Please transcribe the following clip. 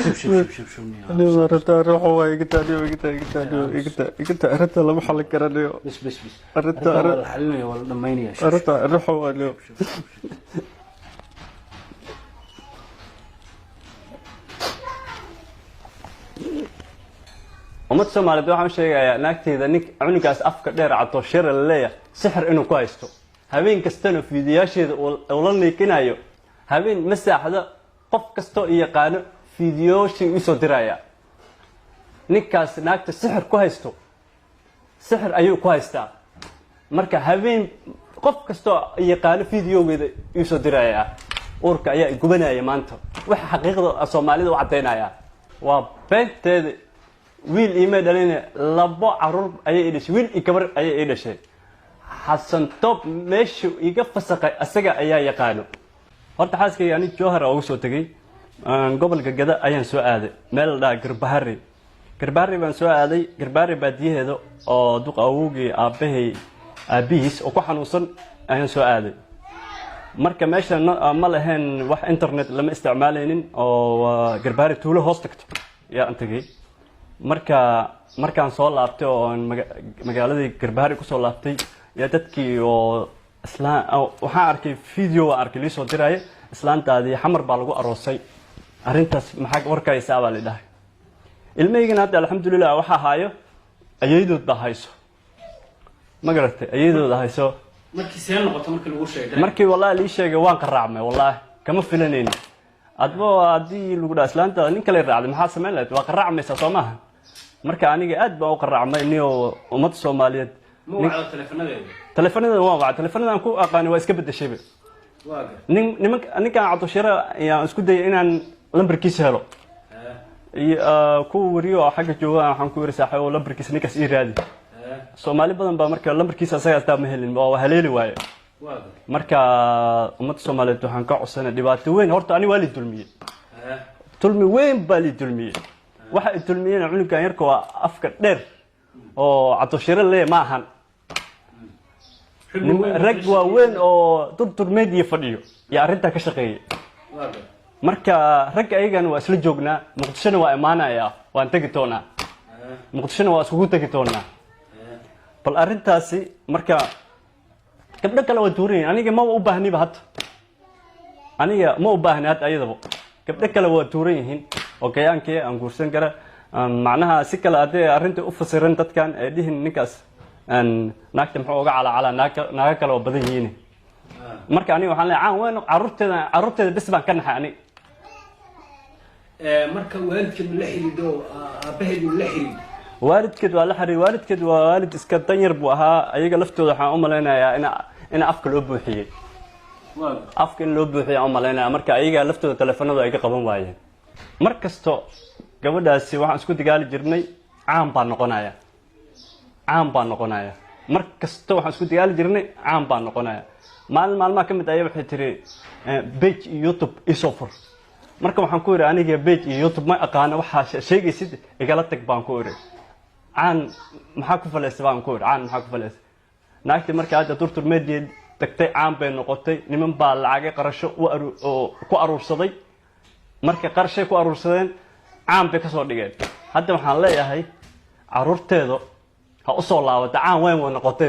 Shub, shub, shub, shub, shub, niyo. Niyo, arrinta ruuxa waa iga taa, niyo, iga taa, iga taa, niyo, iga taa, iga taa. Arrinta lama xallin kara, niyo. Bas, bas, bas. Arrinta waa la xalinaya, waa la dhamaynaya. Shub. Arrinta ruuxa waa, niyo. Ummad Soomaaliyeed waxaan u sheegayaa naagteyda nin cunugaas afka dheer cato shira la leeyahay sixir inuu ku haysto, habeen kastana fiidiyaasheeda uu la niikinayo. Habeen ma saaxdo, qof kastoo i yaqaano fiidiyooshii iisoo diraya. Ninkaas naagta sixir ku haysto, sixir ayuu ku haystaa. Marka habeen qof kastoo i yaqaano fiidiyoogeeda iisoo diraya. Uurka ayaa i gubanaya maanta. Waxa xaqiiqda Soomaalida u caddaynaya waa beenteeda. Wiil iimay dhalin, labo caruur ayay ii dhashay, wiil iyo gabar ayay ii dhashay. Xasan Toob meeshuu iga fasaqay asaga ayaa yaqaano. Horta xaaskayga ani Jowhar uga soo tegey. Gobolka Gada ayaan soo aaday, meel la dhaha Garbahari. Garbahari baan soo aaday, Garbahari baadiyaheeda oo duq awowgii aabbahay aabbihiis oo ku xanuunsan ayaan soo aaday. Marka meesha ma lahayn wax internet, lama isticmaalaynin oo waa Garbahari tuulo hoos tagto yaan tegey. Marka markaan soo laabtay oo aan magaaladii Garbahari kusoo laabtay, yaa dadkii oo islaan waxaan arkay video, waan arkay liisoo diraya: "Islaantaadii Xamar baa lagu aroosay, arrintaas maxaa warkaysaa?" baa la dhahay. Ilmahaygana hadda alxamdulilah waxaa haayo ayaydood baa hayso, ma garatay? Ayaydooda hayso. Markii see noqoto markii lagu sheegay? Markii wallahi lii sheegay waan qaraacmay, wallahi kama filanayni. Adba haddii lagu dhaha islaantaada nin kale raacday, maxaa samayn lahayd? Waa qaraacmaysaa, soo maaha? Marka aniga aad baan u qaraacmay, niyo. Ummadda Soomaaliyeed Ma wacdo taleefanadeeda? Taleefanada waan wacay, taleefanada aan ku aqaani waa iska bedeshayba. Waa gar. Nin nimanka ninkaan Cabdishire ayaan isku dayay inaan lambarkiisa helo iyo kuwa wariyo oo xagga jooga. Waxaan ku yiri: "Saaxiibo, lambarkiisa ninkaas ii raadi." Soomaali badan baa marka lambarkiisa asagaas daa ma helin, waa haleeli waaye. Waa gar. Marka ummadda Soomaaliyeed waxaan ka codsanay dhibaato weyn. Horta ani waa li dulmiyey, dulmi weyn baa li dulmiyey. Waxa i dulmiyeyna cunugan yarka waa afka dheer oo Cabdishire lee ma ahan. Rag waaweyn oo Durdur Media fadhiyo iyo arrintaa ka shaqeeyay. Waa gar. Marka ragga ayagana waa isla joognaa, Muqdishona waa imaanaya, waan tegi doonaa Muqdishona, waa iskugu tegi doonaa bal arrintaasi. Marka gabdho kale waa tuuranyahin, aniga maba u baahniba hadda, aniga ma u baahni hadda ayadaba. Gabdho kale waa tuuran yihiin oo gayaankii aan guursan kara. Macnaha si kale haddii arrinta u fasiran dadkan ay dhihin ninkaas naagta muxuu uga calacalaa, naago kale oo badan yihiin. Marka aniga waxaan leeyahay caan weyn, carruurteeda, carruurteeda bes baan ka naxay aniga. Marka waalidkeed ma la xidhiidho? Aabaheed ma la xidhiidho? Waalidkeed waa la xiriir. Waalidkeed waa waalid iska danyar buu ahaa. Ayaga laftooda waxaan u malaynayaa in afka loo buuxiyey. Waa gar. Afka in loo buuxiyay aan u malaynaya. Marka ayaga laftooda taleefanadu ay ka qaban waayeen. Mar kasto gabadhaasi waxaan isku dagaali jirnay caan baa noqonaya, caan baa noqonaya. Mar kasta waxaan isku dagaali jirnay caan baa noqonaya. Maalin maalmaha ka mid aya waxay tiri: "Page iyo YouTube isoo fur." Marka waxaan ku idhi: "Aniga page iyo YouTube ma aqaano, waxaa sheegaysid igala tag," baan ku idhi. "Caan maxaa ku falaysa?" baan ku idhi. "Caan maxaa ku falaysa?" Naagtii marka hadda Durtur Media tagtay, caan bay noqotay. Niman baa lacagay qarasho u oo ku aruursaday. Marka qarashay ku aruursadeen, caan bay kasoo dhigeen. Hadda waxaan leeyahay caruurteeda ha usoo laabata, caan weyn way noqotay.